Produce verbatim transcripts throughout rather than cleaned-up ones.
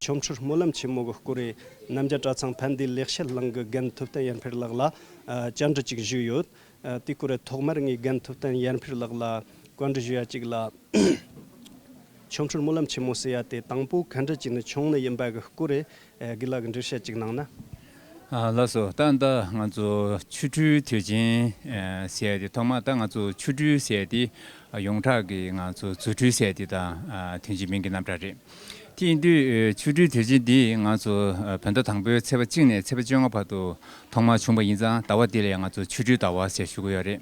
ཆོ་འཕྲུལ་སྨོན་ལམ་ཆེན་མོ་གི་སྐོར་རེ་རྣམ་རྒྱལ་གྲྭ་ཚང་ཕན་བདེ་ལེགས་བཤད་གླིང་གི་རྒན་ཐུབ་བསྟན་ཡར་འཕེལ་ལགས་ལ་ཨ་བཅར་འདྲི་ཅིག་ཞུས་ཡོད། ཨ་དེའི་སྐོར་རེ་ཐོག་མར་ངས་རྒན་ཐུབ་བསྟན་ཡར་འཕེལ་ལགས་ལ་བཀའ་འདྲི་ཞུ་ཡ་ཅིག་ལ། ཆོ་འཕྲུལ་སྨོན་ལམ་ཆེན་མོ་ཟེར་ཡ་དེ་དང་པོ་ག་འདྲ་ཅིག་ནས་བྱུང་ནི་ཡིན་པ་གི་སྐོར་རེ་ཨ་དགེ་ལགས་ཀྱིས་འགྲེལ་བཤད་ཅིག་གནང་ན། ཨ་ལགས་སོ། ད་ལྟ་ང་ཚོ་ཆོ་འཕྲུལ་དུས་ཆེན་ཨ་ཟེར་ཡ་དེ་ཐོག་མར་ད་ང་ཚོ་ཆོ་འཕྲུལ་ཟེར་ཡ་དེ་ཨ་ཡོངས་གྲགས་ཀྱི་ང་ཚོ་རྫུ་འཕྲུལ་ཟེར་ཡ་དེ་དང་ཨ་དོན་གཅིག་མིང་གི་རྣམ་གྲངས་རེད། དེ་ཡིན་དུས་ཨ་ཆོ་འཕྲུལ་དུས་ཆེན་འདི་ང་ཚོ་ཨ་བོད་ཟླ་དང་པོའི་ཚེས་པ་གཅིག་ནས་ཚེས་པ་བཅོ་ལྔ་བར་དུ་ཐོག་མར་བྱུང་བ་ཡིན་ཙང་ཟླ་བ་འདི་ལ་ཡང་ང་ཚོ་ཆོ་འཕྲུལ་ཟླ་བ་ཟེར་ཞུ་གི་ཡོད་རེད།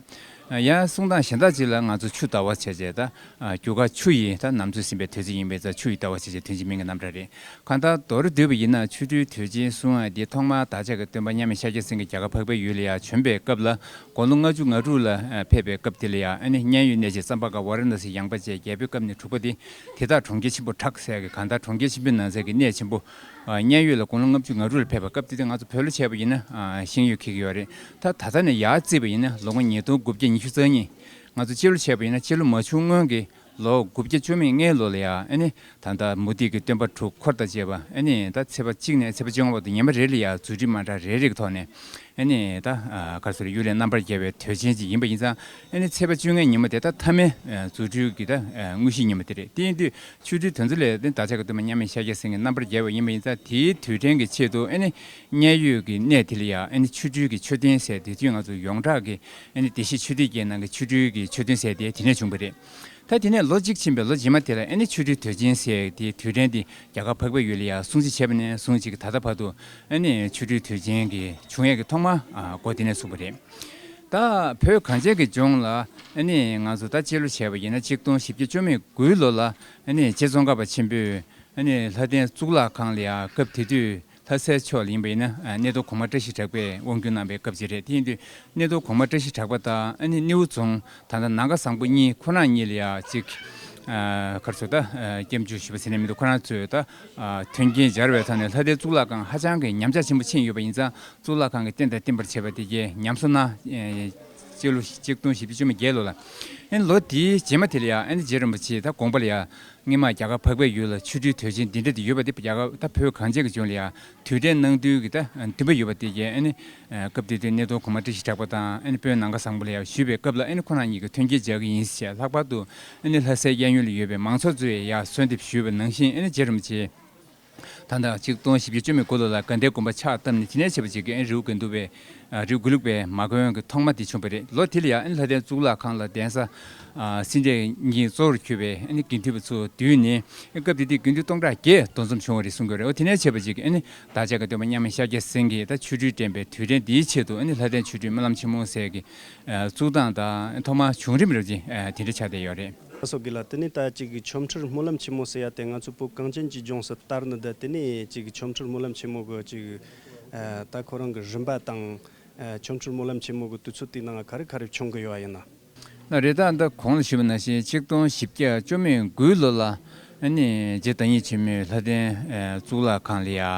ཡང་གསུང་སྟངས་གཞན་དག་ཅིག་ལ་ང་ཚོ་ཆུ་ཟླ་བ་བྱས་བྱས་ད་རྒྱུ་སྐར་ཆུ་ཡི་ད་ནམ་ཚོད་ཟིན་པའི་དུས་ཚོད་ཡིན་པས་ཙང་ཆུ་ཡི་ཟླ་བ་བྱས་བྱས་དོན་གཅིག་མིང་གི་རྣམ་གྲངས་རེད། གང་ལྟར་མདོར་བསྡུས་པ་ཡིན་ན་ཆོ་འཕྲུལ་དུས་ཆེན་གསུང་ཡ་འདི་ཐོག་མར་བདག་ཅག་གི་སྟོན་པ་མཉམ་མེད་ཤཱཀྱ་སེང་གེ་རྒྱ་གར་འཕགས་པའི་ཡུལ་ལ་ཡང་བྱོན་པའི་སྐབས་ལ་དགུང་ལོ་ལྔ་བཅུ་ང་དྲུག་ལ་ཕེབས་པའི་སྐབས་དེ་ལ་ཡང་ཨ་ནི་མཉན་ཡོད་གནས་ཆེན་ཙམ་པ་ཀ་ཝཱ་ར་ཎ་སིའི་ཡངས་པ་བཅས་རྒྱལ་པོའི་སྐབས་ནས་དྲུག་པ་སྟེ། དེ་དག་གྲོང་ཁྱེར་ཆེན་པོ་བྲག་ཟེར་གི་གང་ལྟར་གྲོང་ཁྱེར་ཆེན་པོའི་ནང་གསེས་ཀྱི་གནས་ཆེན་པོ། ཨ་མཉན་ཡོད་ལ་དགུང་ལོ་ལྔ་བཅུ་ང་དྲུག་ལ་ཕེབས་པ་སྐབས་དེ་དུས་ང་ཚོ་བོད་ལོ་བྱས་པ་ཡིན་ན་ཨ་ཤེས་ཡོན་འཁྱེར་གྱི་ཡོད་རེད། ད་ད་ལྟ་ནས་ཡར་བརྩིས་པ་ཡིན་ན་ལོ་ངོ་ཉིས་སྟོང་དགུ་བརྒྱ་ཉི་ཤུ་རྩ་གཉིས། ང་ཚོ་སྤྱི་ལོ་བྱས་པ་ཡིན་ན་སྤྱི་ལོ་མ་བྱུང་སྔོན་གྱི་ལོ་དགུ་བརྒྱ་བཅུ་མེད་ལྔའི་ལོ་ལ་ཡ་ཨ་ནི་ད་ལྟ་མུ་སྟེགས་ཀྱི་སྟོན་པ་དྲུག་འཁོར་དང་བཅས་པ་ཨ་ནི་ད་ཚེས་པ་གཅིག་ནས་ཚེས་པ་བཅོ་ལྔ་བར་དུ་ཉི་མ་རེ་ལ་ཡ་རྫུ་འཕྲུལ་མ་འདྲ་རེ་རེ་གི་ཐོག་ནས། ཨ་ནི་ད་ཨ་ག་རེ་ཟེར་གཡུལ་ལས་རྣམ་པར་རྒྱལ་བའི་དུས་ཆེན་ཅིག་ཡིན་པ་ཡིན་ཙང་ཨ་ནི་ཚེས་པ་བཅོ་ལྔའི་ཉིན་མོ་དེ་ད་མཐའ་མའི་ཨ་རྫུ་འཕྲུལ་གྱི་ད་ཨ་དངོས་གཞིའི་ཉིན་མོ་དེ་རེད། དེ་ཡིན་དུས་ཆོ་འཕྲུལ་དེ་ཚོ་ལས་ཨ་ནི་བདག་ཅག་གི་སྟོན་པ་མཉམ་མེད་ཤཱཀྱ་སེང་གེ་རྣམ་པར་རྒྱལ་བ་ཡིན་པ་ཡིན་ཙང་དེའི་དུས་དྲན་གྱི་ཆེད་དུ་ཨ་ནི་མཉན་ཡོད་ཀྱི་གནས་དེ་ལ་ཡ་ཨ་ནི་ཆོ་འཕྲུལ་གྱི་མཆོད་རྟེན་ཟེར་དེ་དུས་ང་ཚོ་ཡོངས་གྲགས་ཀྱི་ཨ་ནི་བདེ་གཤེགས་ཆོས་སྡེ་བརྒྱད་ནང་གི་ཆོ་འཕྲུལ་གྱི་མཆོད་རྟེན་ཟེར་དེ་དེ་ནས་བྱུང་བ་རེད། ད་དེ་ནས་ལོ་གཅིག་ཕྱིན་པའི་ལོ་རྗེས་མ་དེ་ལ་ཨ་ནི་ཆོ་འཕྲུལ་དུས་ཆེན་ཟེར་དེའི་དུས་དྲན་དེ་རྒྱ་གར་འཕགས་པའི་ཡུལ་ལ་ཡང་སྲུང་བརྩི་བྱས་པ་ནས་བཟུང་ཅིག་གི་ད་ལྟ་བར་དུ་ཨ་ནི་ཆོ་འཕྲུལ་དུས་ཆེན་གྱི་བྱུང་ཡས་ཀྱི་ཐོག་མ་ཨ་འགོ་དེ་ནས་ཚུགས་པ་རེད། ད་བོད་གངས་ཅན་གྱི་ལྗོངས་ལ་ཨ་ནི་ང་ཚོ་ད་སྤྱི་ལོ་བྱས་པ་ཡིན་ན་གཅིག་སྟོང་བཞི་བརྒྱ་བཅུ་མེད་དགུའི་ལོ་ལ་ཨ་ནི་རྗེ་ཙོང་ཁ་པ་ཆེན་པོས་ཨ་ནི་ལྷ་ལྡན་གཙུག་ལག་ཁང་ལ་ཡང་སྐབས་དེ་དུས། ལྷ་སའི་ཕྱོགས་ལ་ཡིན་པ་ཡིན་ན་ཨ་སྣེ་གདོང་གོང་མ་བཀྲ་ཤིས་གྲགས་པས་དབང་སྒྱུར་གནང་བའི་སྐབས་ཅིག་རེད། དེ་ཡིན་དུས་སྣེ་གདོང་གོང་མ་བཀྲ་ཤིས་གྲགས་པ་དང་ཨ་ནི་སྣེའུ་རྫོང་ད་ལྟ་ནང་ག་བཟང་པོ་གཉིས་ཁོ་རང་གཉིས་ལ་ཡ་གཅིག་ཨ་ག་རེ་ཟེར་ད་ཨ་སྐྱབས་འཇུག་ཞུས་པ་ཟེར་ན་མི་འདུག་ཁོ་རང་ཚོས་ད་ཨ་མཐུན་རྐྱེན་སྦྱར་བའི་ཐོག་ནས་ལྷ་ལྡན་གཙུག་ལག་ཁང་ཧ་ཅང་གི་ཉམས་ཆག་ཆེན་པོ་ཕྱིན་ཡོད་པ་ཡིན་ཙང་གཙུག་ལག་ཁང་གི་རྟེན་དང་བརྟེན་པར་བྱས་པ་དེ་གའི་ཉམས་གསོ་གནང་། ཨེ་སྤྱི་ལོ་གཅིག་སྟོང་བཞི་བཅུ་བཅོ་ལྔ་ལོ་ལ། ཨ་ནི་ལོ་དེའི་རྗེས་མ་དེ་ལ་ཡ་ཨ་ནི་རྗེ་རིན་པོ་ཆེ་ད་དགོངས་པ་ལ་ཡ། སྔོན་མ་རྒྱ་གར་འཕགས་པའི་ཡུལ་ལ་ཆོ་འཕྲུལ་དུས་ཆེན་འདི་འདྲ་དེ་ཡོད་པ་དེ་རྒྱ་གར་ད་བོད་གངས་ཅན་གྱི་ལྗོངས་ལ་ཡང་དུས་དྲན་གནང་དུས་ཀྱི་ད་འདུན་པ་ཡོད་པ་དེ་གས་ཨ་ནི་སྐབས་དེ་དུས་སྣེ་གདོང་གོང་མ་བཀྲ་ཤིས་གྲགས་པ་དང་ཨ་ནི་དཔོན་ནང་ག་བཟང་པོ་ལ་ཡང་ཞུས་པའི་སྐབས་ལ་ཨ་ནི་ཁོ་རང་གཉིས་ཀྱིས་མཐུན་རྐྱེན་སྦྱར་གྱི་ཡིན་ཞེས། ལྷག་པར་དུ་ཨ་ནི་ལྷ་སའི་གཡས་གཡོན་ལ་ཡོད་པའི་མང་ཚོགས་ཚོས་ཡང་གསོལ་འདེབས་ཞུས་པ་ནང་བཞིན་ཨ་ནི་རྗེ་རིན་པོ་ཆེ། ད་ལྟ་གཅིག་སྟོང་བཞི་བརྒྱ་བཅུ་མེད་དགུ་ལོ་ལ་དགའ་ལྡན་དགོན་པ་ཕྱག་བཏབ་ནས་དེ་ནས་བྱས་པ་ཅིག་གི་ཨ་ནི་རི་བོ་དགེ་འདུན་པའི་ཨ་རི་བོ་དགེ་ལུགས་པའི་མ་དགོན་གྱི་ཐོག་མ་དེ་བྱུང་བ་རེད། ལོ་དེ་ལ་ཡང་ཨ་ནི་ལྷ་ལྡན་གཙུག་ལག་ཁང་ལ་གདན་ས་ཨ་སེ་འབྲས་དབྱིག་གཉེན་གཙོ་བོར་གྱུར་པའི་ཨ་ནི་དགེ་འདུན་པ་ཚོ་འདུས་ནས་སྐབས་དེ་དུས་དགེ་འདུན་སྟོང་ཕྲག་བརྒྱད་འདུ་འཛོམས་བྱུང་བ་རེད་གསུང་གི་རེད། འོ་དེ་ནས་བྱས་པ་ཅིག་གི་ཨ་ནི་བདག་ཅག་གི་སྟོན་པ་མཉམ་མེད་ཤཱཀྱ་སེང་གེ་ད་ཆོ་འཕྲུལ་འགྲན་པའི་དུས་དྲན་འདིའི་ཆེད་དུ་ཨ་ནི་ལྷ་ལྡན་ཆོ་འཕྲུལ་སྨོན་ལམ་ཆེན་མོ་ཟེར་གི་ཨ་གཙུག་སྟངས་དང་ཐོག་མར་བྱུང་རིམ་རེ་བཞིན་ཨ་དེ་འདྲ་ཆགས་བསྡད་ཡོད་རེད། ལགས་སོ་དགེ་ལགས། དེ་ནས་ད་ཅིག་ཆོ་འཕྲུལ་སྨོན་ལམ་ཆེན་མོ་ཟེར་ཡ་དེ་ང་ཚོ་བོད་གངས་ཅན་གྱི་ལྗོངས་སུ་དར་ནི་འདི་དེ་ནས་ཅིག་ཆོ་འཕྲུལ་སྨོན་ལམ་ཆེན་མོ་གི་ཅིག་ཨ་ད་ཁོ་རང་གི་རིམ་པ་དང་ཨ་ཆོ་འཕྲུལ་སྨོན་ལམ་ཆེན་མོ་གི་དུས་ཚོད་དེའི་ནང་ག་རེ་ག་རེ་བྱུང་གི་ཡོད་ཡིན་ན། ལགས་རེད། ད་ད་གོང་ལ་ཞུས་པ་ནང་བཞིན་གཅིག་སྟོང་བཞི་བརྒྱ་བཅུ་མེད་དགུའི་ལོ་ལ་ཨ་ནི་རྗེ་བདག་ཉིད་ཆེན་མོས་ལྷ་ལྡན་ཨ་གཙུག་ལག་ཁང་ལ་ཡ་ཨ་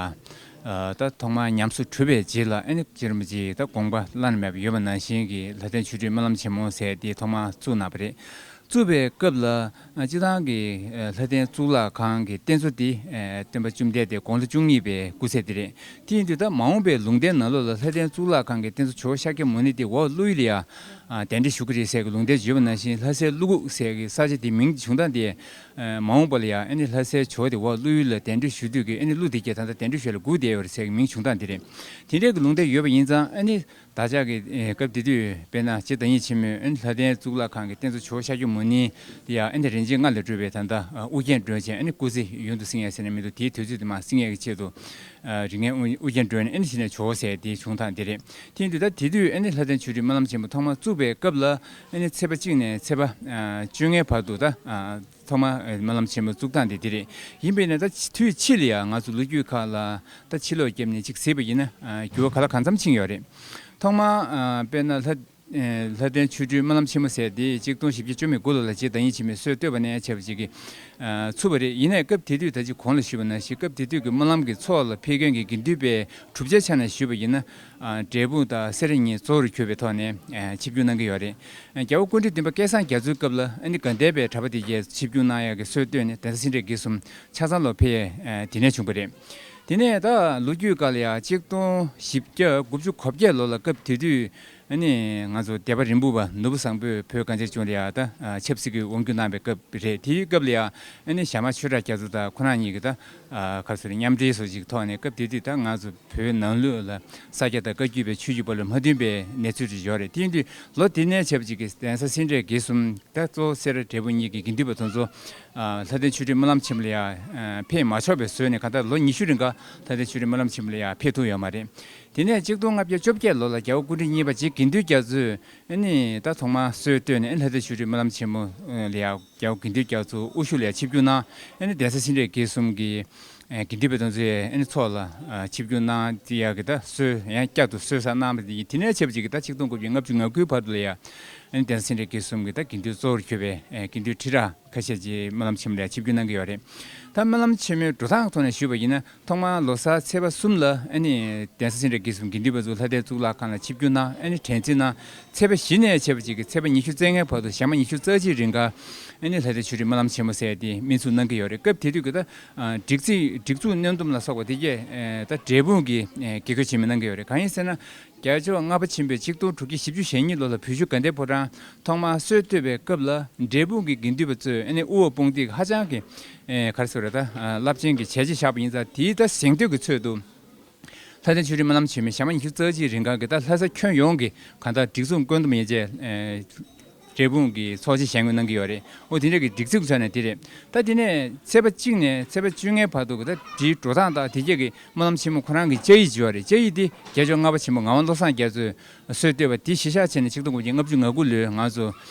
ད་ཐོག་མར་ཉམས་གསོ་གྲུབ་པའི་རྗེས་ལ་ཨ་ནི་རྗེ་རིན་པོ་ཆེས་ད་དགོངས་པ་བླ་ན་མེད་པ་ཡོད་པ་ནང་བཞིན་གྱི་ལྷ་ལྡན་ཆོ་འཕྲུལ་སྨོན་ལམ་ཆེན་མོ་ཟེར་དེ་ཐོག་མར་བཙུགས་གནང་བ་རེད། བཙུགས་པའི་སྐབས་ལ་ཨ་སྤྱིར་བཏང་གི་ཨ་ལྷ་ལྡན་གཙུག་ལག་ཁང་གི་རྟེན་གཙོ་དེ་ཨ་སྟོན་པ་བཅོམ་ལྡན་འདས་དགུང་ལོ་བཅུ་གཉིས་པའི་སྐུ་ཚེ་དེ་རེད། དེ་ཡིན་དུས་ད་མ་འོངས་པའི་ལུང་བསྟན་ནང་ལོགས་ལ་ལྷ་ལྡན་གཙུག་ལག་ཁང་གི་རྟེན་གཙོ་ཇོ་བོ་ཤཱཀྱ་མུ་ནེ་དེ་འོག་ཀླུ་ཡུལ་ལ་ཡ་ཨ་གདན་འདྲེན་ཞུ་གི་རེད་ཟེར་གི་ལུང་བསྟན་ཡོད་པ་ནང་བཞིན་ལྷ་སའི་ཀླུ་སྒུག་ཟེར་གི་ས་ཆ་དེ་མིང་བྱུང་སྟངས་དེ་ཨ་མ་འོངས་པ་ལ་ཡ་ཨ་ནི་ལྷ་སའི་ཇོ་བོ་དེ་འོག་ཀླུ་ཡུལ་ལ་གདན་འདྲེན་ཞུ་དུས་ཀྱི་ཨ་ནི་ཀླུ་དེ་གས་ད་ལྟ་གདན་འདྲེན་ཞུ་ཡ་ལ་སྒུག་བསྡད་ཡོད་རེད་ཟེར་གི་མིང་བྱུང་སྟངས་དེ་རེད། དེ་འདྲའི་གི་ལུང་བསྟན་ཡོད་པ་ཡིན་ཙང་ཨ་ནི། བདག་ཅག་གི་ཨེ་སྐབས་དེ་དུས་དཔེར་ན་རྗེ་བདག་ཉིད་ཆེན་མོས་ཨ་ནི་ལྷ་ལྡན་གཙུག་ལག་ཁང་གི་རྟེན་གཙོ་ཇོ་བོ་ཤཱཀྱ་མུ་ནེ་དེ་ཡང་ཨ་ནི་རིན་ཆེན་ལྔ་ལས་གྲུབ་པའི་ད་ལྟ་ཨ་ཨུ་རྒྱན་སྒྲོན་ཅན་ཨ་ནི་སྐུ་ཚེ་ཡུན་དུ་བསྲིང་ཡ་ཟེར་ན་མི་འདུག་དེའི་དུས་ཚོད་དུ་མར་བསྲིང་ཡ་གི་ཆེད་དུ་ཨ་རིགས་ལྔའི་ཨུ་ཨུ་རྒྱན་སྒྲོན་ཨ་ནི་ཕྱི་ནས་ཇོ་བོ་ཟེར་དེ་བྱུང་སྟངས་དེ་རེད། དེ་ཡིན་དུས་ད་དེ་དུས་ཨ་ནི་ལྷ་ལྡན་ཆོ་འཕྲུལ་སྨོན་ལམ་ཆེན་མོ་ཐོག་མར་བཙུགས་པའི་སྐབས་ལ་ཨ་ནི་ཚེས་པ་གཅིག་ནས་ཚེས་པ་ཨ་བཅོ་ལྔའི་བར་དུ་ད་ཨ། ཐོག་མ་སྨོན་ལམ་ཆེན་མོ་བཙུགས་སྟངས་དེ་དེ་རེད། ཡིན་པས་ན་ད་དུས་ཕྱིས་ལ་ཡང་ང་ཚོ་ལོ་རྒྱུས་ཁག་ལ་ད་ཕྱི་ལོགས་བརྒྱབ་ནས་ཅིག་གཟིགས་པ་ཡིན་ན་འགྱུར་བ་ག་ལ་གང་འཚམ་ཕྱིན་ཡོད་རེད། ཐོག་མ་དཔེར་ན་ལྷ་ ལྷ་ལྡན་ཆོ་འཕྲུལ་སྨོན་ལམ་ཆེན་མོ་ཟེར་དེ་གཅིག་སྟོང་བཞི་བརྒྱ་བཅུ་མེད་དགུ་ལོ་ལ་རྗེ་བདག་ཉིད་འཆི་མེད་སྲོལ་བཏོད་པ་ནས་བྱས་པ་ཅིག་གིས་ཚུགས་པ་རེད། ཡིན་ནའི་སྐབས་དེ་དུས་ད་ཅི་གོང་ལ་ཞུས་པ་ནང་བཞིན་སྐབས་དེ་དུས་ཀྱི་སྨོན་ལམ་གྱི་ཚོགས་ལ་ཕེབས་མཁན་གྱི་དགེ་འདུན་པའི་གྲུབ་ཆའི་ཆ་ནས་ཞུས་པ་ཡིན་ན། འབྲས་སྤུངས་དང་སེ་ར་གཉིས་གཙོ་བོར་གྱུར་པའི་ཐོག་ནས་ཆིབས་བསྒྱུར་གནང་གི་ཡོད་རེད། རྒྱལ་བ་སྐུ་ཕྲེང་བདུན་པ་སྐལ་བཟང་རྒྱ་མཚོའི་སྐབས་ལ་ཨ་ནི་དགའ་ལྡན་པའི་གྲྭ་པ་དེ་གས་ཆིབས་བསྒྱུར་གནང་ཡག་གི་སྲོལ་བཏོད་ནས་གདན་ས་སེ་འབྲས་དགེ་གསུམ་ཆ་ཚང་ལོ་ཕེབས་ཡས་དེ་ནས་བྱུང་བ་རེད། དེ་ནས་ད་ལོ་རྒྱུས་སྐབས་ལ་ཡང་གཅིག་སྟོང་བཞི་བརྒྱ་དགུ་བཅུ་གོ་བརྒྱད་ལོ་ལ་སྐབས་དེ་དུས་ཨ་ནི་ང་ཚོ་སྡེ་པ་རིན་སྤུངས་པ་ནོར་བུ་བཟང་པོས་བོད་གངས་ཅན་ལྗོངས་ལ་ཡང་ད་ཆབ་སྲིད་ཀྱི་དབང་བསྒྱུར་གནང་བའི་སྐབས་རེད། དེའི་སྐབས་ལ་ཡང་ཨ་ནི་ཞྭ་དམར་ཆོས་གྲགས་རྒྱ་མཚོ་དང་ཁོ་རང་གཉིས་ཀྱིས་ད་ག་རེ་ཟེར་མཉམ་འབྲེལ་སོགས་ཀྱི་ཐོག་ནས་སྐབས་དེ་དུས་ད་ང་ཚོ་བོད་ནང་ལུགས་ལ་ས་སྐྱ་དང་བཀའ་བརྒྱུད་པའི་ཆོས་བརྒྱུད་པ་ལ་མ་མཐུན་པའི་གནས་ཚུལ་ཅིག་ཡོད་རེད། དེ་ཡིན་དུས་ལོ་དེ་ནས་བྱས་པ་ཅིག་གི་གདན་ས་སེ་འབྲས་དགེ་གསུམ་ད་གཙོ་བོ་སེ་ར་འབྲས་སྤུངས་གཉིས་ཀྱི་དགེ་འདུན་པ་དེ་ཚོ་ལྷ་ལྡན་ཆོ་འཕྲུལ་སྨོན་ལམ་ཆེན་མོ་ལ་ཡང་ཕེབས་མ་ཆོག་པའི་བཟོས་ནས་གང་ལྟར་ལོ་ཉི་ཤུ་རིང་ག་ལྷ་ལྡན་ཆོ་འཕྲུལ་སྨོན་ལམ་ཆེན་མོ་ལ་ཡང་ཕེབས་ཐུབ་ཡོད་མ་རེད། དེ་ནས་གཅིག་སྟོང་ལྔ་བརྒྱ་བཅོ་བརྒྱད་ལོ་ལ་རྒྱལ་བ་སྐུ་ཕྲེང་གཉིས་པ་རྗེ་དགེ་འདུན་རྒྱ་མཚོས་ཨ་ནི་ད་ཐོག་མར་སྲོལ་བཏོད་ནས་ཨ་ནི་ལྷ་ལྡན་ཆོ་འཕྲུལ་སྨོན་ལམ་ཆེན་མོ་ལ་ཡང་རྒྱལ་བ་དགེ་འདུན་རྒྱ་མཚོ་དབུ་བཞུགས་ལ་ཡང་ཆིབས་བསྒྱུར་གནང་། ཨ་ནི་གདན་ས་སེ་འབྲས་དགེ་གསུམ་གྱི་ཨ་དགེ་འདུན་པ་དེ་ཚོས་ཨ་ནི་ཚོགས་ལ་ཨ་ཆིབས་བསྒྱུར་གནང་དེ་ཡག་གི་ད་སྲོལ་ཡང་བསྐྱར་དུ་སྲོལ་གསར་གནང་བ་དེ་ཡིན། དེ་ནས་བྱས་པ་ཅིག་གི་ད་གཅིག་སྟོང་དགུ་བརྒྱ་ལྔ་བཅུ་ང་དགུའི་བར་དུ་ལ་ཡང་ཨ་ནི་གདན་ས་སེ་འབྲས་དགེ་གསུམ་གྱི་ད་དགེ་འདུན་གཙོ་བོར་གྱུར་པའི་ཨ་དགེ་འདུན་ཁྲི་རབས་ཁ་ཤས་ཀྱིས་སྨོན་ལམ་ཆེན་མོ་ལ་ཡང་ཆིབས་བསྒྱུར་གནང་གི་ཡོད་རེད། ད་སྨོན་ལམ་ཆེན་མོའི་འགྲོ་སྟངས་ཐོག་ནས་ཞུས་པ་ཡིན་ན། ཐོག་མར་ལོ་གསར་ཚེས་པ་གསུམ་ལ་ཨ་ནི་གདན་ས་སེ་འབྲས་དགེ་གསུམ་དགེ་འདུན་པ་ཚོ་ལྷ་ལྡན་གཙུག་ལག་ཁང་ལ་ཆིབས་བསྒྱུར་གནང་། ཨ་ནི་དྲན་རྩིས་གནང་། ཚེས་པ་བཞི་ནས་བྱས་པ་ཅིག་གི་ཚེས་པ་ཉི་ཤུ་རྩ་ལྔའི་བར་དུ་ཞག་མ་ཉི་ཤུ་རྩ་གཅིག་རིང་ག་ཨ་ནི་ལྷ་ལྡན་ཆོ་འཕྲུལ་སྨོན་ལམ་ཆེན་མོ་ཟེར་ཏེ་སྨིན་ཚུགས་གནང་གི་ཡོད་རེད། སྐབས་དེ་དུས་ཀྱི་ད་སྒྲིག་རྩིས་སྒྲིག་འཛུགས་སྣེ་འདོམས་ལ་སོགས་པ་དེ་གས་ད་འབྲས་སྤུངས་ཀྱི་དགེ་བསྐོས་ཆེན་མོས་གནང་གི་ཡོད་རེད། གང་ཡིན་ཟེར་ན། རྒྱལ་མཆོག་ལྔ་པ་ཆེན་པོས་གཅིག་སྟོང་དྲུག་བརྒྱ་བཞི་བཅུ་ཞེ་གཉིས་ལོ་ལ་བོད་བཞུགས་དགའ་ལྡན་ཕོ་བྲང་ཐོག་མར་སྲོལ་བཏོད་པའི་སྐབས་ལ་འབྲས་སྤུངས་ཀྱི་དགེ་འདུན་པ་ཚོས་ཨ་ནི་དབུ་བ་དཔུང་སྡེ་གི་ཧ་ཅང་གི་ཨེ་ག་རེ་ཟེར་རེད་ད་རླབས་ཆེན་གྱི་བྱས་རྗེས་བཞག་པ་ཡིན་ཙང་། དེའི་ད་གཟེངས་བསྟོད་ཀྱི་ཚུལ་དུ་ལྷ་ལྡན་ཆོ་འཕྲུལ་སྨོན་ལམ་ཆེན་མོའི་ཞག་མ་ཉི་ཤུ་རྩ་གཅིག་རིང་གང་གི་ད་ལྷ་ས་ཁྱོན་ཡོངས་ཀྱི་གང་ལྟར་སྒྲིག་འཛུགས་བཀོད་འདོམས་ཡན་ཆད་ཨེ་འབྲས་སྤུངས་ཀྱི་ཚོགས་ཆེན་བཞེངས་སྐོང་གནང་གི་ཡོད་རེད། འོ་དེ་འདྲ་གི་སྒྲིག་འཛུགས་ཚོ་ནས་དེ་རེད། ད་དེ་ནས་ཚེས་པ་གཅིག་ནས་ཚེས་པ་བཅོ་ལྔའི་བར་དུ་གི་ད་དེའི་འགྲོ་སྟངས་དང་དེ་རྗེས་ཀྱི་སྨོན་ལམ་ཆེན་མོ་ཁོ་རང་གི་བཅའ་ཡིག་ཅིག་ཡོད་རེད། བཅའ་ཡིག་དེ་རྒྱལ་མཆོག་ལྔ་པ་ཆེན་པོ་ངག་དབང་བློ་བཟང་རྒྱ་མཚོས་སྲོལ་བཏོད་པ་དེ་གཞིར་བཞག་བྱས་ནས་ཆིག་སྟོང་དགུ་བརྒྱ་ལྔ་བཅུ་ང་དགུ་ལོའི་ང་ཚོ་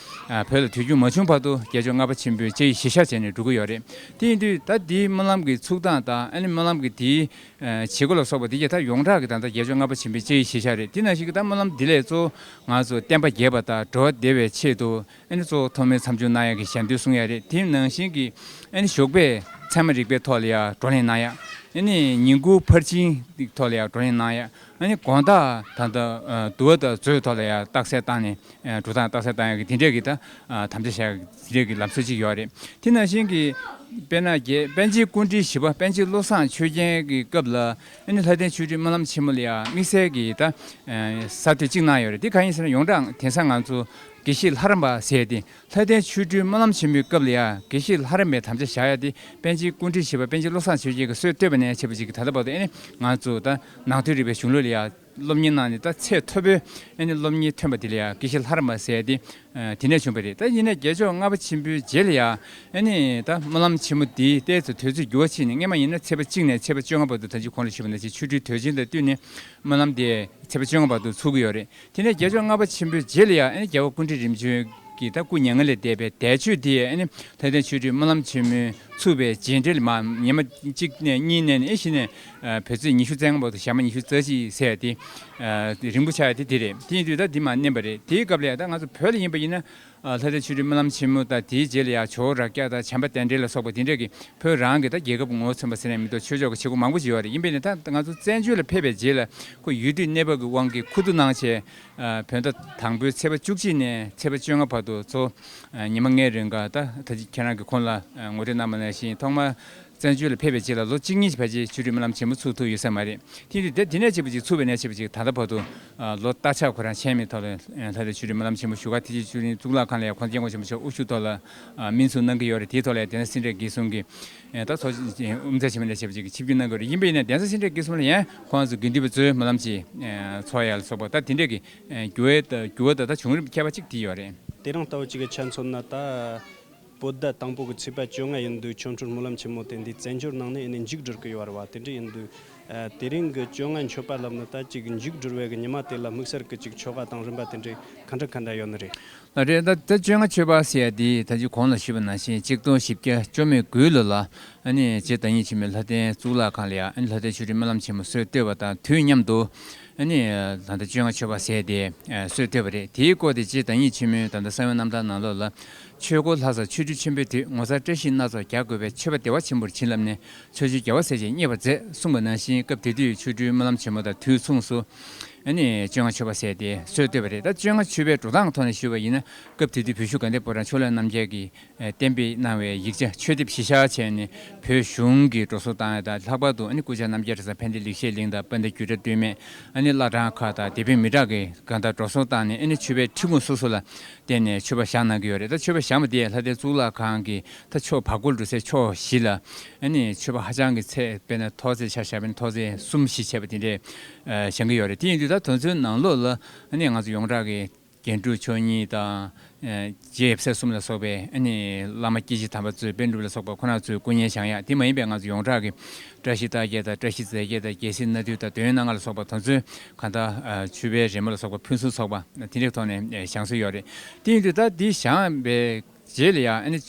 ཨ་བོད་ལ་དུས་རྒྱུན་མ་བྱུང་བར་དུ་རྒྱལ་མཆོག་ལྔ་པ་ཆེན་པོའི་བཅའ་ཡིག་གཞིར་བཞག་བྱས་ནས་འགྲོ་གི་ཡོད་རེད། དེ་ཡིན་དུས་ད་དེའི་སྨོན་ལམ་གྱི་ཚུགས་སྟངས་དང་ཨ་ནི་སྨོན་ལམ་གྱི་དེའི་ཨ་བྱེད་སྒོ་ལ་སོགས་པ་དེ་གྱད་ད་ཡོངས་གྲགས་ཀྱི་ད་ལྟ་རྒྱལ་མཆོག་ལྔ་པ་ཆེན་པོའི་བཅའ་ཡིག་གཞིར་བཞག་རེད། དེ་ནང་བཞིན་གྱི་ད་སྨོན་ལམ་འདི་ལས་གཙོ་བོ་ང་ཚོ་བསྟན་པ་རྒྱས་པ་དང་འགྲོ་བ་བདེ་བའི་ཆེད་དུ་ཨ་ནི་གཙོ་བོ་ཐོག་མའི་མཚམས་སྦྱོར་གནང་ཡག་གི་ཞལ་འདོན་གསུང་ཡག་རེད། དེ་ནང་བཞིན་གྱི་ཨ་ནི་ཞོགས་པའི་ཚད་མ་རིག་པའི་ཐོག་ལ་ཡང་བགྲོ་གླེང་གནང་ཡག་ཨ་ནི་ཉིན་གུང་ཕར་ཕྱིན་ཐོག་ལ་ཡང་བགྲོ་གླེང་གནང་ཡག་ཨ་ནི་དགོང་དག་ད་ལྟ་འདུལ་བ་དང་མཛོད་ཐོག་ལ་ཡང་རྟགས་གསལ་བཏང་ནས་འགྲོ་སྟངས་རྟགས་གསལ་བཏང་ཡག་གི་དེ་འདྲས་ཀྱི་ད་དམ་བཅའ་བཞག་དེ་འདྲས་ཀྱི་ལམ་སྲོལ་ཅིག་ཡོད་རེད། དེ་ནང་བཞིན་གྱི་དཔེར་ན་རྒྱལ་པཎ་ཆེན་སྐུ་ཕྲེང་བཞི་པ་པཎ་ཆེན་བློ་བཟང་ཆོས་རྒྱན་གྱི་སྐབས་ལ་ཨ་ནི་ལྷ་ལྡན་ཆོ་འཕྲུལ་སྨོན་ལམ་ཆེན་མོ་ལ་ཡང་དམིགས་བསལ་གྱི་ད་གསར་གཏོད་ཅིག་གནང་ཡོད་རེད། དེ་གང་ཡིན་ཟེར་ན་ཡོངས་གྲགས་དེང་སང་ང་ཚོ་དགེ་བཤེས་ལྷ་རམས་པ་ཟེར་ཏེ་ལྷ་ལྡན་ཆོ་འཕྲུལ་སྨོན་ལམ་ཆེན་མོའི་སྐབས་ལ་ཡང་དགེ་བཤེས་ལྷ་རམས་པའི་དམ་བཅའ་བཞག་ཡ་དེ་པཎ་ཆེན་སྐུ་ཕྲེང་བཞི་པ་པཎ་ཆེན་བློ་བཟང་ཆོས་རྒྱན་གྱིས་སྲོལ་བཏོད་པ་ནས་བྱས་པ་ཅིག་གི་ད་ལྟ་བར་དུ་ཨ་ནི་ང་ཚོ་ད་ནང་དོན་རིག་པའི་གཞུང་ལུགས་ལ་ཡང་སློབ་གཉེར་གནང་ནས་ད་ཚད་མཐོ་པོའི་ཨ་ནི་སློབ་གཉེར་ཐོན་པ་དེ་ལ་ཡང་དགེ་བཤེས་ལྷ་རམས་པ་ཟེར་ཏེ་དེ་ནས་བྱུང་བ་རེད། ད་ཡིན་ན་རྒྱལ་མཆོག་ལྔ་པ་ཆེན་པོའི་རྗེས་ལ་ཡང་ཨ་ནི་ད་སྨོན་ལམ་ཆེན་མོ་འདི་ཏོག་ཙམ་དུས་ཚོད་འགྱུར་བ་ཕྱིན་ནས་སྔོན་མ་ཡིན་ན་ཚེས་པ་གཅིག་ནས་ཚེས་པ་བཅོ་ལྔ་བར་དུ་ད་ཅི་གོང་ལ་ཞུས་པ་ནང་བཞིན་ཆོ་འཕྲུལ་དུས་ཆེན་དང་བསྟུན་ནས་སྨོན་ལམ་དེ་ཚེས་པ་བཅོ་ལྔ་བར་དུ་ཚུགས་ཀྱི་ཡོད་རེད། དེ་ནས་རྒྱལ་མཆོག་ལྔ་པ་ཆེན་པོའི་རྗེས་ལ་ཡང་ཨ་ནི་རྒྱལ་བ་སྐུ་ཕྲེང་རིམ་བྱོན་གྱི་ད་སྐུ་མྱ་ངན་ལས་འདས་པའི་འདས་མཆོད་དེ་ཨ་ནི་ལྷ་ལྡན་ཆོ་འཕྲུལ་སྨོན་ལམ་ཆེན་མོའི་ཚུགས་པའི་རྗེས་འབྲེལ་མ་ཉི་མ་གཅིག་ནས་གཉིས་ནས་ཨེ་གཞི་ནས་བོད་ཚེས་ཉི་ཤུ་རྩ་ལྔ་བར་དུ་ཞག་མ་ཉི་ཤུ་རྩ་གཅིག་ཟེར་ཏེ་རིང་པོ་ཆགས་ཡ་དེ་དེ་རེད། དེ་ཡིན་དུས་ད་འདི་མ་གནས་པ་རེད། དེའི་སྐབས་ལ་ཡང་ད་ང་ཚོ་བོད་ལ་ཡིན་པ་ཡིན་ན་ལྷ་ལྡན་ཆོ་འཕྲུལ་སྨོན་ལམ་ཆེན་མོ་དང་དེའི་རྗེས་ལ་ཡང་ཇོ་བོ་རབ་བརྒྱ་དང་བྱམས་པ་རྟེན་འབྲེལ་ལ་སོགས་པ་དེ་འདྲས་ཀྱི་བོད་རང་གི་ད་རྒྱལ་ཁབ་ངོ་བོ་མཚོན་པ་ཟེར་ནས་མི་འདུག་ཆོས་ཕྱོགས་ཀྱི་བྱེད་སྒོ་མང་པོ་ཞིག་ཡོད་རེད། ཡིན་པས་ནི་ད་ང་ཚོ་བཙན་བྱོལ་ལ་ཕེབས་པའི་རྗེས་ལ་ཁོ་ཡུལ་དུས་གནས་བབ་ཀྱི་དབང་གིས་ཁུ་བསྡུ་གནང་བྱས། བོད་ཟླ་དང་པོའི་ཚེས་པ་བཅུ་གཅིག་ནས་ཚེས་པ་བཅོ་ལྔ་བར་དུ་ཚོ་ཉི་མ་ལྔའི་རིང་ག་ད་ད་ཅི་ཁྱེད་རང་གིས་གོང་ལ་ངོ་སྤྲོད་གནང་བ་ནང་བཞིན་ཐོག་མར་བཙན་བྱོལ་ལ་ཕེབས་པའི་རྗེས་ལ་ལོ་གཅིག་གཉིས་ཕལ་ཆེར་ཆོ་འཕྲུལ་སྨོན་ལམ་ཆེན་མོ་ཚུགས་ཐུབ་ཡོད་ས་མ་རེད། དེ་དུས་དེ་དེ་ནས་བྱས་པ་ཅིག་ཚུགས་པའི་ནས་བྱས་པ་ཅིག་ད་ལྟ་བར་དུ་ལོ་སྟར་ཆགས་ཁོ་རང་ཆད་མེད་ཐོག་ལ་ལྷ་ལྡན་ཆོ་འཕྲུལ་སྨོན་ལམ་ཆེན་མོ་བཞུགས་སྒར་དེ་རྗེས་ཆོས་གླིང་གཙུག་ལག་ཁང་ལ་ཡང་༸གོང་ས་༸སྐྱབས་མགོན་ཆེན་པོ་མཆོག་དབུ་བཞུགས་ཐོག་ལ་སྨིན་ཚུགས་གནང་གི་ཡོད་རེད། དེའི་ཐོག་ལ་ཡང་དེ་ནས་སེ་འབྲས་དགེ་གསུམ་གྱི་ད་ཚོགས་དབུ་མཛད་ཆེན་མོ་ལ་བྱས་པ་ཅིག་གི་ཆིབས་བསྒྱུར་གནང་གི་ཡོད་རེད། ཡིན་པས་ཡིན་ནའི་གདན་ས་སེ་འབྲས་དགེ་གསུམ་ལ་ཡང་ཁོང་ཚོ་དགེ་འདུན་པ་ཚོའི་སྨོན་ལམ་ཅིག་ཚོགས་ཡ་ལ་སོགས་པ་ད་དེ་འདྲས་ཀྱི་འགྱུར་བ་འགྱུར་བ་ད་ད་བྱུང་རིམ་ཁྱད་པར་ཅིག་དེ་ཡོད་རེད། དེ་རིང་ལྟ་བུ་ཅིག་གི་ཆ་མཚོན་ན་ད་བོད་ཟླ་དང་པོ་གི་ཚེས་པ་བཅོ་ལྔ་ཡིན་དུས་ཆོ་འཕྲུལ་སྨོན་ལམ་ཆེན་མོ་དེ་འདི་བཙན་བྱོལ་ནང་ནས་ཨེ་ནས་མཇུག་སྒྲིལ་གི་ཡོད་རེད་བ། དེ་འདྲ་ཡིན་དུས་དེ་རིང་གི་བཅོ་ལྔ་མཆོད་པ་ལབ་ན་ད་ཅིག་མཇུག་སྒྲིལ་བའི་གི་ཉི་མ་དེ་ལ་དམིགས་བསལ་གྱི་ཅིག་ཆོ་ག་དང་རིམ་པ་དེ་འདྲ་ག་འདྲ་ག་འདྲ་ཡོད་ནི་རེད། ལགས་རེད། ད་ད་བཅོ་ལྔ་མཆོད་པ་ཟེར་ཡ་དེ་ད་ཅི་གོང་ལ་ཞུས་པ་ནང་བཞིན་གཅིག་སྟོང་བཞི་བརྒྱ་བཅོ་མེད་དགུའི་ལོ་ལ་ཨ་ནི་རྗེ་བདག་ཉིད་འཆི་མེད་ལྷ་ལྡན་གཙུག་ལག་ཁང་ལ་ཡ་ཨ་ནི་ལྷ་ལྡན་ཆོ་འཕྲུལ་སྨོན་ལམ་ཆེན་མོ་སྲོལ་བཏོད་པ་དང་དུས་མཉམ་དུ་ ཨ་ནི་ད་ལྟ་བཅོ་ལྔ་མཆོད་པ་ཟེར་ཏེ་སྲོལ་བཏོད་པ་རེད། དེའི་སྐོར་དེ་སྤྱིར་བདག་ཉིད་ཆེན་མོའི་ད་ལྟ་གསང་བའི་རྣམ་ཐར་ནང་ལོགས་ལ། ཆོས་འཁོར་ལྷ་ས་ཆོ་འཕྲུལ་ཆེན་པོའི་དུས། ངོ་མཚར་བཀྲ་ཤིས་སྣ་ཚོགས་རྒྱག་དགོས་པས། མཆོད་པ་བདེ་བ་ཆེན་པོར་བྱིན་བརླབས་ནས། ཕྱོགས་བཅུའི་རྒྱལ་བ་སྲས་བཅས་མཉེས་པར་མཛད། གསུངས་པ་ནང་བཞིན་སྐབས་དེ་དུས་ཆོ་འཕྲུལ་སྨོན་ལམ་ཆེན་མོ་དང་དུས་མཚུངས་སུ། ཨ་ནི་བཅོ་ལྔ་མཆོད་པ་ཟེར་ཏེ་སྲོལ་བཏོད་པ་རེད། ད་བཅོ་ལྔ་མཆོད་པའི་འགྲོ་སྟངས་ཐོག་ནས་ཞུས་པ་ཡིན་ན། སྐབས་དེ་དུས་བོད་གཞུང་དགའ་ལྡན་ཕོ་བྲང་ཕྱོགས་ལས་རྣམ་རྒྱལ་གྱིས་གཏན་འབེབས་གནང་བའི་ཡིག་ཆ་མཆོད་དེབ་གཞི་བཞག་བྱས་ནས་བོད་གཞུང་གི་འགྲོ་སོང་བཏང་ཡ་དང་། ལྷག་པར་དུ་ཨ་ནི་སྐུ་བཅར་རྣམ་རྒྱལ་གྲྭ་ཚང་ཕན་བདེ་ལེགས་བཤད་གླིང་དང་དཔལ་ལྡན་རྒྱུད་གྲྭ་སྟོད་སྨད། ཨ་ནི་བླ་བྲང་ཁག་དང་སྡེ་དཔོན་མི་དྲག་གིས་གང་ལྟར་འགྲོ་སོང་བཏང་ནས། ཨ་ནི་མཆོད་པའི་ཁྲི་གུང་སོ་སོ་ལ་བརྟེན་ནས་མཆོད་པ་བཞེངས་གནང་གི་ཡོད་རེད། ད་མཆོད་པ་བཞེངས་པ་དེ་ལྷ་ལྡན་གཙུག་ལག་ཁང་གི་ད་ཕྱོགས་བར་སྐོར་འགྲོ་སའི་ཕྱོགས་བཞི་ལ། ཨ་ནི་མཆོད་པ་ཧ་ཅང་གི་ཚད། དཔེར་ན་ཐོག་བརྩེགས་ཆ་བཞག་པ་ཡིན་ན་ཐོག་བརྩེགས་གསུམ་བཞི་བྱས་པ་དེ་འདྲས་ཨ་བཞེངས་ཀྱི་ཡོད་རེད། དེ་ཡིན་དུས་ད་དེ་ཚོའི་ནང་ལོགས་ལ་ཨ་ནི་ང་ཚོ་ཡོངས་གྲགས་ཀྱི་རྒྱན་དྲུག་མཆོག་གཉིས་དང་། ཨ་རྗེ་ཡབ་སྲས་གསུམ་ལ་སོགས་པའི་ཨ་ནི་བླ་མ་སྐྱེས་ཆེན་དམ་པ་ཚོའི། པཎ་གྲུབ་ལ་སོགས་པ་ཁོང་རྣམ་ཚོའི་སྐུ་བརྙན་བཞེངས་ཡ། དེ་མ་ཡིན་པའི་ང་ཚོ་ཡོངས་གྲགས་ཀྱི་བཀྲ་ཤིས་རྟགས་བརྒྱད་དང་། བཀྲ་ཤིས་རྫས་བརྒྱད་དང་། རྒྱལ་སྲིད་སྣ་བདུན་དང་། འདོད་ཡོན་སྣ་ལྔ་ལ་སོགས་པ་དེ་ཚོའི་གང་ལྟར་ཨ་མཆོད་པའི་རི་མོ་ལ་སོགས་པ་ཕུན་སུམ་ཚོགས་པ་དེ་འདྲའི་ཐོག་ནས་ཨ་བཞེངས་སྲོལ་ཡོད་རེད། དེ་ཡིན་དུས་ད་འདི་བཞེངས་པའི་རྗེས་ལ་ཡང་ཨ་ནི་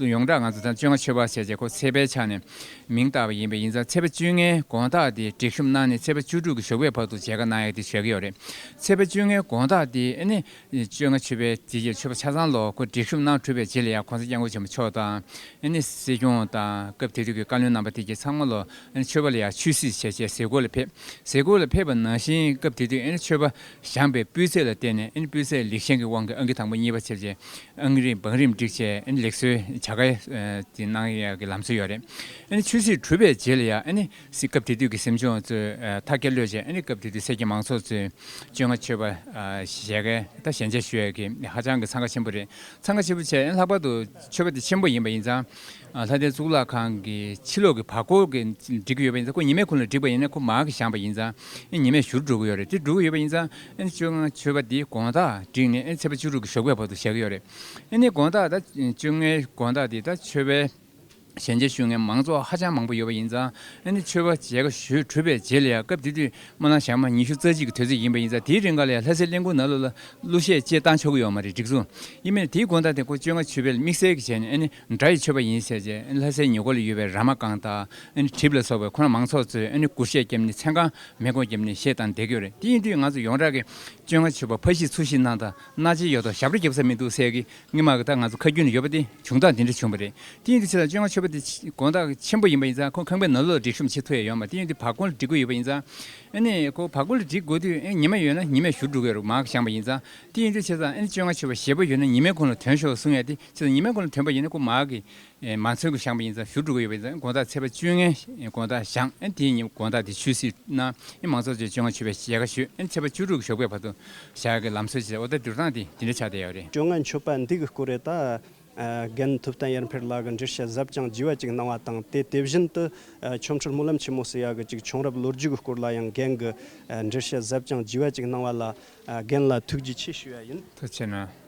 ཡོངས་གྲགས་ང་ཚོ་ད་བཅོ་ལྔ་མཆོད་པ་ཟེར་བྱས་ཁོ་ཚེས་པའི་ཆ་ནས་མིང་བཏགས་པ་ཡིན་པ་ཡིན་ཙང་། ཚེས་པ་བཅོ་ལྔའི་དགོང་དག་དེ་སྒྲིག་གཤོམ་གནང་ནས་ཚེས་པ་བཅུ་དྲུག་གི་ཞོགས་པའི་བར་དུ་མཇལ་ཁ་གནང་ཡག་དེ་བྱེད་ཀྱི་ཡོད་རེད། ཚེས་པ་བཅོ་ལྔའི་དགོང་དག་དེ་ཨ་ནི་བཅོ་ལྔ་མཆོད་པའི་དེ་རྗེས་མཆོད་པ་ཆ་ཚང་ལོ་ཁོ་སྒྲིག་གཤོམ་གནང་གྲུབ་པའི་རྗེས་ལ་ཡང་གོང་ས་སྐྱབས་མགོན་ཆེན་པོ་མཆོག་དང་། ཨ་ནི་སྲིད་སྐྱོང་དང་སྐབས་དེ་དུས་ཀྱི་བཀའ་བློན་རྣམ་པ་དེ་གྱད་ཚང་མ་ལོ་ཨ་ནི་མཆོད་པ་ལ་ཡང་ཆོས་སྲིད་བྱས་བྱས་གཟིགས་སྐོར་ལ་ཕེབས། གཟིགས་སྐོར་ལ་ཕེབས་པ་ནང་བཞིན་སྐབས་དེ་དུས་ཨ་ནི་མཆོད་པ་བཞེངས་པའི་སྤུས་ཚད་ལ་བརྟེན་ནས། ཨ་ནི་སྤུས་ཚད་ལེགས་ཤོམ་གྱི་དབང་གིས་ཨང་ཀི་དང་པོ་གཉིས་པ་བྱས་བྱས། ཨང་རིམ་བང་རིམ་བསྒྲིགས་བྱས། ཨ་ནི་ལེགས་གསོལ་བྱ་དགའ་ཨ་དེ་གནང་ཡག་གི་ལམ་སྲོལ་ཡོད་རེད། ཨ་ནི་ཆོས་སྲིད་གྲུབ་པའི་རྗེས་ལ་ཡང་ཨ་ནི་སྲིད་སྐབས་དེ་དུས་ཀྱི་སྲིད་སྐྱོང་ཚོས་ཨ་མཐའ་བསྐྱལ་ལོས་བྱས། ཨ་ནི་སྐབས་དེ་དུས་སེར་སྐྱ་མང་ཚོགས་ཚོས་བཅོ་ལྔ་མཆོད་པ་ཨ་མཇལ་ཁའི་ད་ཞལ་མཇལ་ཞུ་ཡག་གི་ཧ་ཅང་གི་འཚང་ཁ་ཆེན་པོ་རེད། འཚང་ཁ་ཆེན་པོ་བྱས། ཨ་ནི་ལྷག་པར་དུ་མཆོད་པ་དེ་ཆེན་པོ་ཡིན་པ་ཡིན་ཙང་། ཨ་ལྷ་ལྡན་གཙུག་ལག་ཁང་གི་ཕྱི་ལོགས་ཀྱི་བར་སྐོར་གྱི་སྒྲིག་གི་ཡོད་པ་ཡིན་ཙང་། ཁོ་ཉི་མའི་གུང་ལ་བསྒྲིགས་པ་ཡིན་ན་ཁོ་མར་གྱི་བཞེངས་པ་ཡིན་ཙང་། ཨ་ཉི་མས་བཞུར་འགྲོ་གི་ཡོད་རེད། དེ་འགྲོ་གི་ཡོད་པ་ཡིན་ཙང་། ཨ་ནི་བཅོ་ལྔ་མཆོད་པ་འདི་དགོང་དག་བསྒྲིགས་ནས། ཨ་ནི་ཚེས་པ་བཅུ་དྲུག་གི་ཞོགས་པའི་བར་དུ་བཞག་གི་ཡོད་རེད། ཨ་ནི་དགོང་དག་ད་བཅོ་ལྔའི་དགོང་དག་འདི་ད་མཆོད་པའི་ཞལ་མཇལ་ཞུ་མཁན་མང་ཚོགས་ཧ་ཅང་མང་པོ་ཡོད་པ་ཡིན་ཙང་། ཨ་ནི་མཆོད་པ་མཇལ་ཁ་ཞུས་གྲུབ་པའི་རྗེས་ལ་ཡང་སྐབས་དེ་དུས་སྨོན་ལམ་ཞག་མ་ཉི་ཤུ་རྩ་གཅིག་གི་དུས་ཚོད་ཡིན་པ་ཡིན་ཙང་། དེའི་རིང་ག་ལ་ཡང་ལྷ་སའི་གླིང་ཁུག་ནང་ལོགས་ལ་གླུ་གཞས་ཅིག་བཏང་ཆོག་གི་ཡོད་མ་རེད། སྒྲིག་འཛུགས་ཡིན་པས་ན། དེའི་དགོང་དག་དེ་ཁོ་བཅོ་ལྔ་མཆོད་པའི་དམིགས་བསལ་གྱི་བྱས་ནས། ཨ་ནི་སྒྲ་ཡི་མཆོད་པ་ཡིན་ཟེར་བྱས། ཨ་ནི་ལྷ་སའི་ཉེ་འཁོར་ལ་ཡོད་པའི་ར་མ་སྒང་དང་། ཨ་ནི་གྲིབ་ལ་སོགས་པའི་ཁོ་རང་མང་ཚོགས་ཚོས་ཨ་ནི་སྒུར་གཞས་བརྒྱབ་ནས། མཚན་གང་མེ་འགོང་བརྒྱབ་ནས་གཞས་བཏང་བསྡད་ཀྱི་ཡོད་རེད། དེ་ཡིན་དུས་ང་ཚོ་ཡོངས་གྲགས་ཀྱི་བཅོ་ལྔ་མཆོད་པ་ཕར་བཤིག་ཚུར་བཤིག་གནང་དང་། སྣ་ལྕེ་ཡོད་དོ་ཞབས་བྲོ་རྒྱབ་ས་མི་འདུག་ཟེར་གི་སྔོན་མ་གི་ད་ང་ཚོ་ཁ་རྒྱུན་ནས་ཡོད་པ་དེ་བྱུང་སྟངས་དེ་འདྲ་བྱུང་བ་རེད། དེ་ཡིན་དུས་ཆེ་ས་བཅོ་ལྔ་མཆོད་པ་དེ་དགོང་དག་ཆེན་པོ་ཡིན་པ་ཡིན་ཙང་། ཁོ་ཁང་པའི་ནང་ལོགས་ལ་སྒྲིག་གཤོམ་བྱེད་ཐུབ་ཡ་ཡོད་མ་རེད། དེ་ཡིན་དུས་བར་སྐོར་ལ་སྒྲིག་དགོས་ཡོད་པ་ཡིན་ཙང་། ཨ་ནི་ཁོ་བར་སྐོར་ལ་སྒྲིག་དགོས་དུས་ཨ་ཉི་མ་ཡོད་ན་ཉི་མས་བཞུར་འགྲོ་གི་ཡོད་རེད། མར་གྱི་བཞེངས་པ་ཡིན་ཙང་། དེ་ཡིན་དུས་ཆེ་ས་ཨ་ནི་བཅོ་ལྔ་མཆོད་པ་ཞེ་པོ་ཡོད་ན་ཉི་མའི་གུང་ལ་ཐོན་ཤོག་གསུང་ཡ་དེ། ཆེ་ས་ཉི་མའི་གུང་ལ་ཐོན་པ་ཡིན་ན་ཁོ་མར་གྱི་ཨེ་མང་ཚོགས་ཀྱིས་བཞེངས་པ་ཡིན་ཙང་བཞུར་འགྲོ་གི་ཡོད་པ་ཡིན་ཙང་། དགོང་དག་ཚེས་པ་བཅོ་ལྔའི་དགོང་དག་བཞེངས། ཨ་དེའི་ཉིན་དགོང་དག་དེ་ཆོས་སྲིད་གནང་། ཨ་མང་ཚོགས་ཚོས་བཅོ་ལྔ་མཆོད་པའི་མཇལ་ཁ་ཞུས། ཨ་ཚེས་པ་བཅུ་དྲུག་གི་ཞོགས་པའི་བར་དུ་བཞག་གི་ལམ་སྲོལ་བྱས། འོ་ད་བསྒྱུར་སྟངས་དེ་དེ་འདྲ་ཆགས་བསྡད་ཡོད་རེད། བཅོ་ལྔ་མཆོད་པ་འདི་གི་སྐོར་རེད་ད། ཨ་རྒན་ཐུབ་བསྟན་ཡར་འཕེལ་ལགས་ཀྱིས་འགྲེལ་བཤད་ཟབ་ཅིང་རྒྱས་པ་ཅིག་གནང་བ་དང་། དེ་དེ་བཞིན་དུ་ཨ་ཆོ་འཕྲུལ་སྨོན་ལམ་ཆེན་མོ་ཟེར་ཡག་གི་ཅིག་བྱུང་རབས་ལོ་རྒྱུས་ཀྱི་སྐོར་ལ་ཡང་རྒན་གྱིས་ཨ་འགྲེལ་བཤད་ཟབ་ཅིང་རྒྱས་པ་ཅིག་གནང་བ་ལ་ཨ་རྒན་ལ་ཐུགས་རྗེ་ཆེ་ཞུ་ཡ་ཡིན། ཐུགས་རྗེ་གནང་།